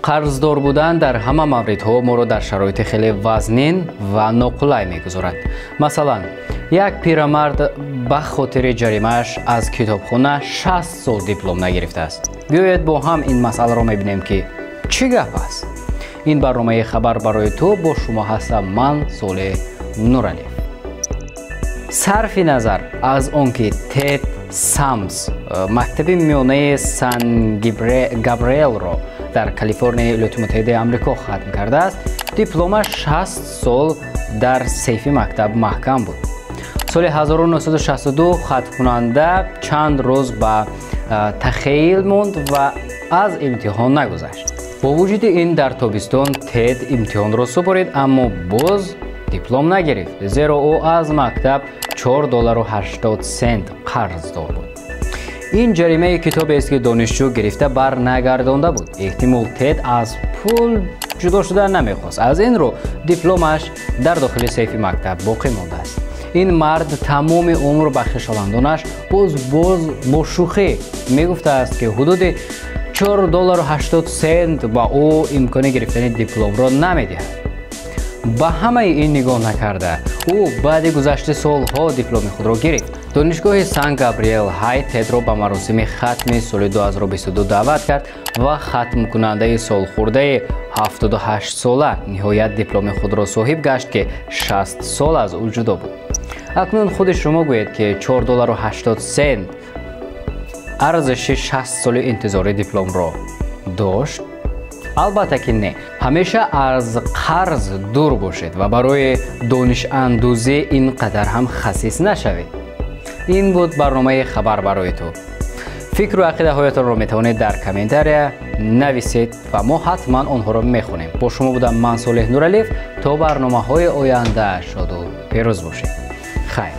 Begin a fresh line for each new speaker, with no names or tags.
Қарздор будан дар ҳама мавридҳо моро дар шароити хеле вазнин ва ноқулай мегузорад. Масалан, як пирамард ба хотири ҷаримааш аз китобхона 60 сол диплом нагирифтааст. Биёед, бо ҳам ин масъаларо мебинем, ки чӣ гап аст. Ин барномаи «Хабар барои ту», бо шумо ҳастам ман, Солеҳ Нуралиев. Сарфи назар аз он ки Тед Самс мактаби миёнаи Сан Габриэлро дар Калифорнияи Иёлоти Муттаҳидаи Амрико хатм кардааст, дипломаш 60 сол дар сейфи мактаб маҳкам буд. Соли 1962 хатмкунанда чанд рӯз ба таъхир монд ва аз имтиҳон нагузашт. Бо вуҷуди ин, дар тобистон Тед имтиҳонро супорид, аммо боз диплом нагирифт, зеро ӯ аз мактаб 4 доллару 80 сент қарздор буд. Ин ҷаримаи китобест, ки донишҷӯ гирифта бар нагардонда буд. Эҳтимол, Тед аз пул ҷудо шуда намехост, аз ин рӯ дипломаш дар дохили сейфи мактаб боқӣ мондааст. Ин мард тамоми умр ба хешовандонаш боз боз бо шӯхӣ мегуфтааст, ки ҳудуди 4 доллару 80 сент ба ӯ имкони гирифтани дипломро намедиҳад. Ба ҳамаи ин нигоҳ накарда, ӯ баъди гузашти солҳо дипломи худро гирифт. Донишгоҳи Сан Габриэл Ҳай Тедро ба маросими хатми соли 2022 даъват кард ва хатмкунандаи солхӯрдаи 78 сола ниҳоят дипломи худро соҳиб гашт, ки 60 сол аз ӯ ҷудо буд. Акнун худи шумо гӯед, ки 4 доллару 80 сент арзиши 60 соли интизори дипломро дошт? Албатта ки не. Ҳамеша аз қарз дур бошед ва барои донишандӯзӣ ин қадар ҳам хасис нашавед. Ин буд барномаи «Хабар барои ту». Фикру ақидаҳоятонро метавонед дар комментария нависед ва мо ҳатман онҳоро мехонем. Бо шумо будам ман, Солеҳ Нуралиев. То барномаҳои оянда шоду пирӯз бошед. Хайр.